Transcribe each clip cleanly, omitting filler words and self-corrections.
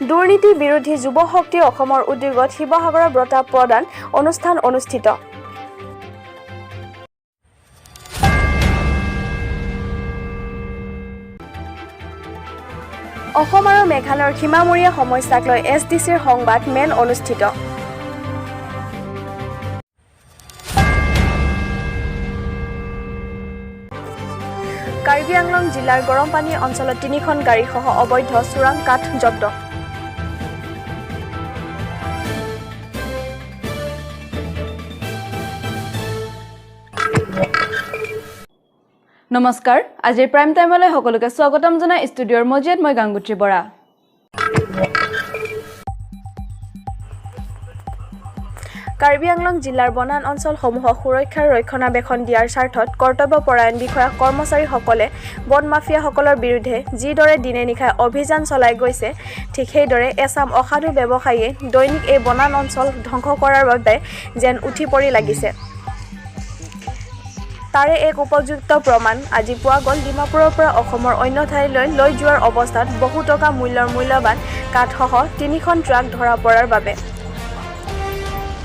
দুৰ্নীতি বিৰোধী যুৱ শক্তি অসমৰ উদ্যোগত শিৱসাগৰৰ বঁটা প্ৰদান অনুষ্ঠান অনুষ্ঠিত। অসম আৰু মেঘালয়ৰ সীমামূৰীয়া সমস্যাক লৈ এছ ডি চিৰ সংবাদ মেল অনুষ্ঠিত। কাৰ্বি আংলং জিলাৰ গৰমপানী অঞ্চলত তিনিখন গাড়ীসহ অবৈধ চোৰাং কাঠ জব্দ। নমস্কাৰ, আজিৰ প্ৰাইম টাইমলৈ সকলোকে স্বাগতম জনাই ষ্টুডিঅ'ৰ মজিয়াত মই গাংগুত্ৰী বৰা। কাৰ্বি আংলং জিলাৰ বনান অঞ্চলসমূহক সুৰক্ষাৰ ৰক্ষণাবেক্ষণ দিয়াৰ স্বাৰ্থত কৰ্তব্যপৰায়ণ বিষয়া কৰ্মচাৰীসকলে বন মাফিয়াসকলৰ বিৰুদ্ধে যিদৰে দিনে নিশাই অভিযান চলাই গৈছে, ঠিক সেইদৰে এচাম অসাধু ব্যৱসায়ীয়ে দৈনিক এই বনান অঞ্চল ধ্বংস কৰাৰ বাবে যেন উঠি পৰি লাগিছে। তাৰে এক উপযুক্ত প্ৰমাণ আজি পোৱা গ'ল ডিমাপুৰৰ পৰা অসমৰ অন্য ঠাইলৈ লৈ যোৱাৰ অৱস্থাত বহু টকা মূল্যৰ মূল্যৱান কাঠসহ তিনিখন ট্ৰাক ধৰা পৰাৰ বাবে।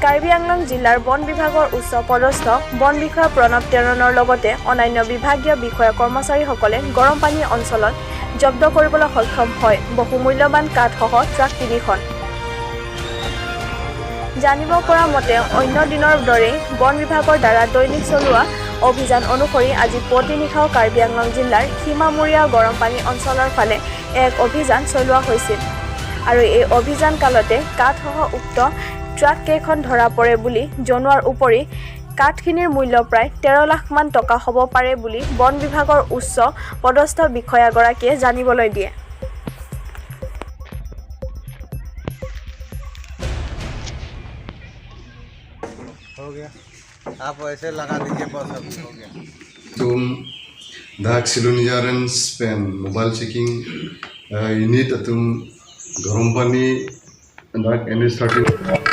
কাৰ্বি আংলং জিলাৰ বন বিভাগৰ উচ্চ পদস্থ বন বিষয়া প্ৰণৱ টেৰণৰ লগতে অন্যান্য বিভাগীয় বিষয়া কৰ্মচাৰীসকলে গৰমপানী অঞ্চলত জব্দ কৰিবলৈ সক্ষম হয় বহু মূল্যৱান কাঠসহ ট্ৰাক তিনিখন। জানিব পৰা মতে, অন্য দিনৰ দৰেই বন বিভাগৰ দ্বাৰা দৈনিক চলোৱা অভিযান অনুসৰি আজি পুৱতি নিশাও কাৰ্বি আংলং জিলাৰ সীমামূৰীয়া গৰমপানী অঞ্চলৰ ফালে এক অভিযান চলোৱা হৈছিল আৰু এই অভিযান কালতে কাঠসহ উক্ত ট্ৰাক কেইখন ধৰা পৰে বুলি জনোৱাৰ উপৰি কাঠখিনিৰ মূল্য প্ৰায় 13 লাখমান টকা হ'ব পাৰে বুলি বন বিভাগৰ উচ্চ পদস্থ বিষয়াগৰাকীয়ে জানিবলৈ দিয়ে। हो गया, आप ऐसे लगा दीजिए, बस अभी हो गया। Tum dak silunijaran spen mobile checking unit atum Gorompani dak NH 13।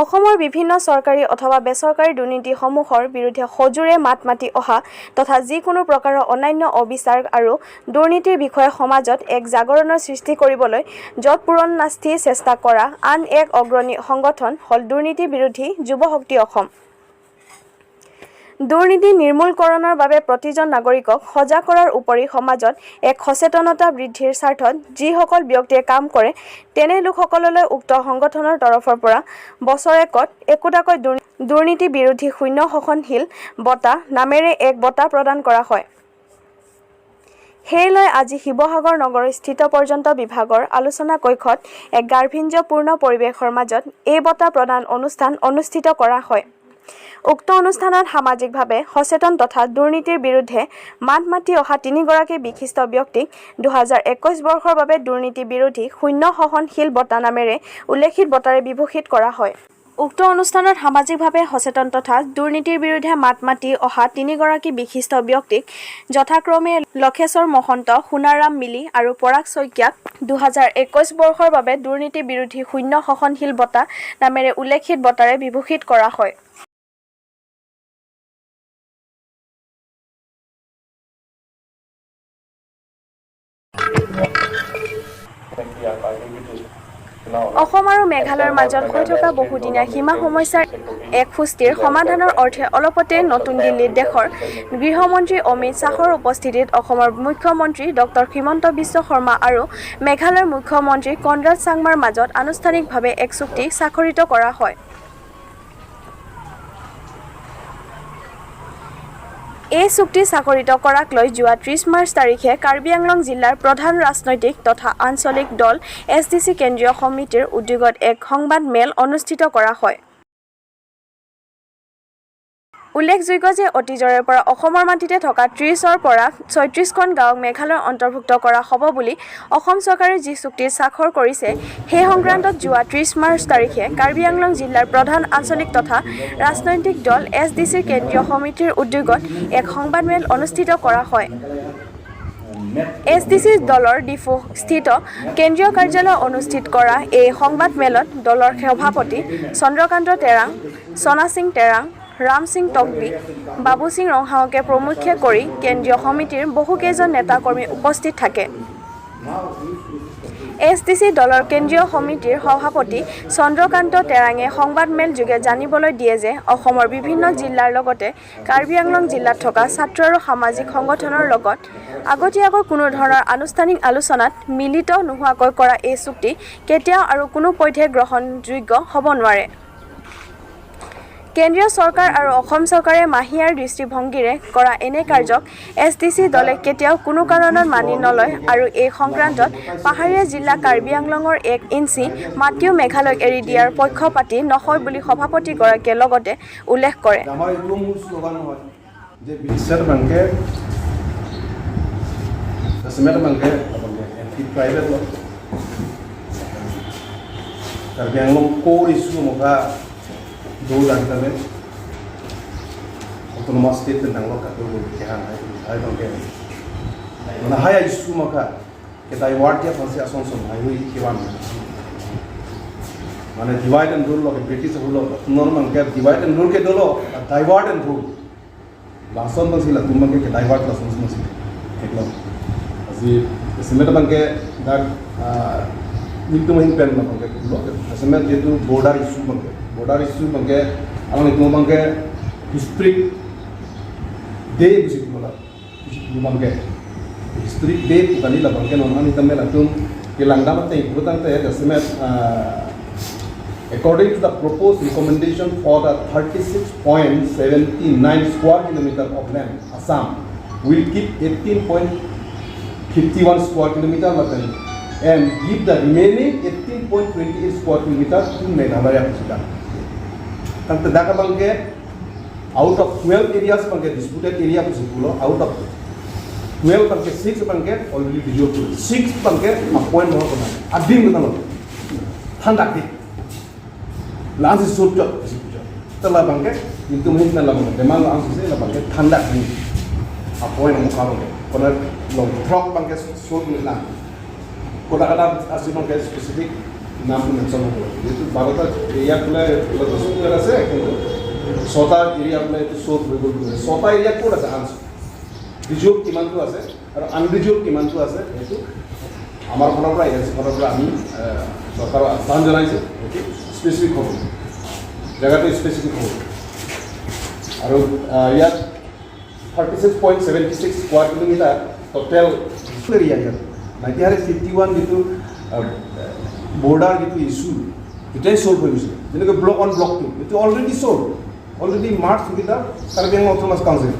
অসমৰ বিভিন্ন চৰকাৰী অথবা বেচৰকাৰী দুৰ্নীতিসমূহৰ বিৰুদ্ধে সজোৰে মাত মাতি অহা তথা যিকোনো প্ৰকাৰৰ অন্যায়, অবিচাৰ আৰু দুৰ্নীতিৰ বিষয়ে সমাজত এক জাগৰণৰ সৃষ্টি কৰিবলৈ যৎপৰোনাস্তি চেষ্টা কৰা আন এক অগ্ৰণী সংগঠন হ'ল দুৰ্নীতি বিৰোধী যুৱ শক্তি অসম। দুৰ্নীতি নিৰ্মূলকৰণৰ বাবে প্ৰতিজন নাগৰিকক সজাগ কৰাৰ উপৰি সমাজত এক সচেতনতা বৃদ্ধিৰ স্বাৰ্থত যিসকল ব্যক্তিয়ে কাম কৰে, তেনে লোকসকললৈ উক্ত সংগঠনৰ তৰফৰ পৰা বছৰেকত একোটাকৈ দুৰ্নীতি বিৰোধী শূন্য সহনশীল বঁটা নামেৰে এক বঁটা প্ৰদান কৰা হয়। সেই লৈ আজি শিৱসাগৰ নগৰস্থিত পৰ্যটন বিভাগৰ আলোচনা কক্ষত এক গাম্ভীৰ্যপূৰ্ণ পৰিৱেশৰ মাজত এই বঁটা প্ৰদান অনুষ্ঠান অনুষ্ঠিত কৰা হয়। উক্ত অনুষ্ঠানত সামাজিকভাৱে সচেতন তথা দুৰ্নীতিৰ বিৰুদ্ধে মাত মাতি অহা তিনিগৰাকী বিশিষ্ট ব্যক্তিক 2021 বৰ্ষৰ বাবে দুৰ্নীতি বিৰোধী শূন্য সহনশীল বঁটা নামেৰে উল্লেখিত বঁটাৰে বিভূষিত কৰা হয়। উক্ত অনুষ্ঠানত সামাজিকভাৱে সচেতন তথা দুৰ্নীতিৰ বিৰুদ্ধে মাত মাতি অহা তিনিগৰাকী বিশিষ্ট ব্যক্তিক যথাক্ৰমে লক্ষেশ্বৰ মহন্ত, সোণাৰাম মিলি আৰু পৰাগ শইকীয়াক 2021 বৰ্ষৰ বাবে দুৰ্নীতি বিৰোধী শূন্য সহনশীল বঁটা নামেৰে উল্লেখিত বঁটাৰে বিভূষিত কৰা হয়। অসম আৰু মেঘালয়ৰ মাজত হৈ থকা বহুদিনীয়া সীমা সমস্যাৰ এক সুস্থিৰ সমাধানৰ অৰ্থে অলপতে নতুন দিল্লীত দেশৰ গৃহমন্ত্ৰী অমিত শ্বাহৰ উপস্থিতিত অসমৰ মুখ্যমন্ত্ৰী ডক্টৰ হিমন্ত বিশ্ব শৰ্মা আৰু মেঘালয়ৰ মুখ্যমন্ত্ৰী কনৰাড চাংমাৰ মাজত আনুষ্ঠানিকভাৱে এক চুক্তি স্বাক্ষৰিত কৰা হয়। এই চুক্তি স্বাক্ষৰিত কৰাক লৈ যোৱা 30 মাৰ্চ তাৰিখে কাৰ্বি আংলং জিলাৰ প্ৰধান ৰাজনৈতিক তথা আঞ্চলিক দল এছ ডি চি কেন্দ্ৰীয় সমিতিৰ উদ্যোগত এক সংবাদ মেল অনুষ্ঠিত কৰা হয়। উল্লেখযোগ্য যে অতীজৰে পৰা অসমৰ মাটিতে থকা 30ৰ পৰা 36খন গাঁৱক মেঘালয়ৰ অন্তৰ্ভুক্ত কৰা হ'ব বুলি অসম চৰকাৰে যি চুক্তিত স্বাক্ষৰ কৰিছে, সেই সংক্ৰান্তত যোৱা 30 মাৰ্চ তাৰিখে কাৰ্বি আংলং জিলাৰ প্ৰধান আঞ্চলিক তথা ৰাজনৈতিক দল এছ ডি চিৰ কেন্দ্ৰীয় সমিতিৰ উদ্যোগত এক সংবাদমেল অনুষ্ঠিত কৰা হয়। এছ ডি চি দলৰ ডিফুস্থিত কেন্দ্ৰীয় কাৰ্যালয়ত অনুষ্ঠিত কৰা এই সংবাদমেলত দলৰ সভাপতি চন্দ্ৰকান্ত তেৰাং, চনাসিং তেৰাং, ৰামসিং টকবি, বাবুসিং ৰংহাঙকে প্ৰমুখ্যে কৰি কেন্দ্ৰীয় সমিতিৰ বহুকেইজন নেতাকৰ্মী উপস্থিত থাকে। এছ ডি চি দলৰ কেন্দ্ৰীয় সমিতিৰ সভাপতি চন্দ্ৰকান্ত তেৰাঙে সংবাদমেল যোগে জানিবলৈ দিয়ে যে অসমৰ বিভিন্ন জিলাৰ লগতে কাৰ্বি আংলং জিলাত থকা ছাত্ৰ আৰু সামাজিক সংগঠনৰ লগত আগতীয়াকৈ কোনো ধৰণৰ আনুষ্ঠানিক আলোচনাত মিলিত নোহোৱাকৈ কৰা এই চুক্তি কেতিয়াও আৰু কোনো পধ্যে গ্ৰহণযোগ্য হ'ব নোৱাৰে। কেন্দ্ৰীয় চৰকাৰ আৰু অসম চৰকাৰে মাহীআইৰ দৃষ্টিভংগীৰে কৰা এনে কাৰ্যক এছ ডি চি দলে কেতিয়াও কোনো কাৰণত মানি নলয় আৰু এই সংক্ৰান্তত পাহাৰীয়া জিলা কাৰ্বি আংলঙৰ এক ইঞ্চি মাটিও মেঘালয়ক এৰি দিয়াৰ পক্ষপাতী নহয় বুলি সভাপতিগৰাকীয়ে লগতে উল্লেখ কৰে। আমাৰ এইটো মূল শ্লোগান নহয় যে বিশ্বৰ বেংকে চিমেণ্ট বেংকে anti tribal Karbi Anglong core issue moga do dagdame autonomous state nanglo ka do ke han hai hai bangke mana haya issue maka ke divert ya phase ason hai hui kiwan মানে divide and rule লগে British rule normal কে divide and rule কে দলো divert and rule লাচন বাছিল তোমাকে কে divert Lachan বাছিল একদম আজি চিমেণ্ট বাংকে দাক নিলতুমহিন পেন বাংকে চিমেণ্ট যিহেতু border issue Banke border issue Banke আমাৰ ইটো বাংকে হিষ্ট্ৰিক ডে বুজি বলা Banke historic day kani la bangke non ani tamme la tum ke langda ma te putang te estimate according to the proposed recommendation for the 36.79 square kilometer of land, Assam will keep 18.51 square kilometer land and give the remaining 18.28 square kilometer to Meghalaya Pusika. Tante daka bangke out of 12 areas bangke disputed area pusikulo out of 12 bangke 6 bangke already resolved, 6 bangke appoint ho kona adim kona ঠান্ডা দি lunch চুট tala bangke itu mungkin la bangke demang ang suse la bangke ঠান্ডা দি appoint mo ka bangke kona long truck bangke sut la কোটা কাটা আছে bangke specific নাম mention হ'ব। যিহেতু 12টা area পেলাই আছে, কিন্তু ছটা এৰিয়া পেলাই এইটো চ'ত হৈ গ'ল। ছটা এৰিয়া ক'ত আছে, আনচ ৰিজৰ্ভ কিমানটো আছে আৰু আনৰিজৰ্ভ কিমানটো আছে, সেইটো আমাৰ ফালৰ পৰা, এছ ফালৰ পৰা আমি চৰকাৰক আহ্বান জনাইছোঁ। সেইটো স্পেচিফিক হ'ব, জেগাটো স্পেচিফিক হ'ব। আৰু ইয়াত 36.76 square kilometer total area. ইয়াত 1951 যিটো বৰ্ডাৰ যিটো ইছ্যু, এটাই চল্ভ হৈ গৈছে। যেনেকৈ ব্লক ওৱান, ব্লক টু, এইটো already solve, already merge with the Karbi Anglong Autonomous Council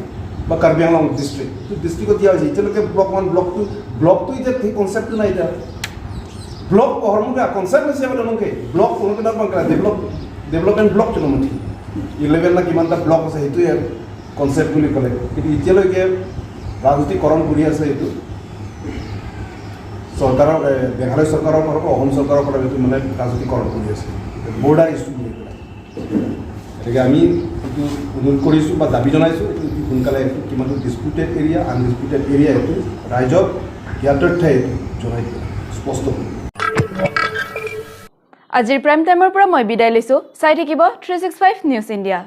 বা কাৰ্বি আংলং ডিষ্ট্ৰিক্ট। এইটো ডিষ্ট্ৰিক্টত দিয়া হৈছে। এতিয়ালৈকে ব্লক ওৱান, ব্লক টু, ব্লকটো এতিয়া সেই কনচেপ্টটো নাই। এতিয়া ব্লক হৰমুখা কনচেপ্ট হৈছে মানে ব্লক কোনো ডেভেলপমেণ্ট ব্লক জনমুঠি 11 না কিমানটা ব্লক আছে, সেইটোৱে কনচেপ্ট বুলি ক'লে। কিন্তু এতিয়ালৈকে ৰাজনীতিকৰণ কৰি আছে। এইটো চৰকাৰৰ, মেঘালয় চৰকাৰৰ পৰা, অসম চৰকাৰৰ পৰা এইটো মানে ৰাজনীতিকৰণ কৰি আছে বৰ্ডাৰ ইছ্যু বুলি পেলাই। গতিকে আমি এইটো অনুৰোধ কৰিছোঁ বা দাবী জনাইছোঁ, এইটো অতি সোনকালে এইটো কিমানটো ডিছপুটেড এৰিয়া, আনডিছপুটেড এৰিয়া, এইটো ৰাইজক জ্ঞাতাৰ্থে এইটো জনাই দিয়ে স্পষ্ট কৰি। আজিৰ প্ৰাইম টাইমৰ পৰা মই বিদায় লৈছোঁ। চাই থাকিব 365 নিউজ ইণ্ডিয়া।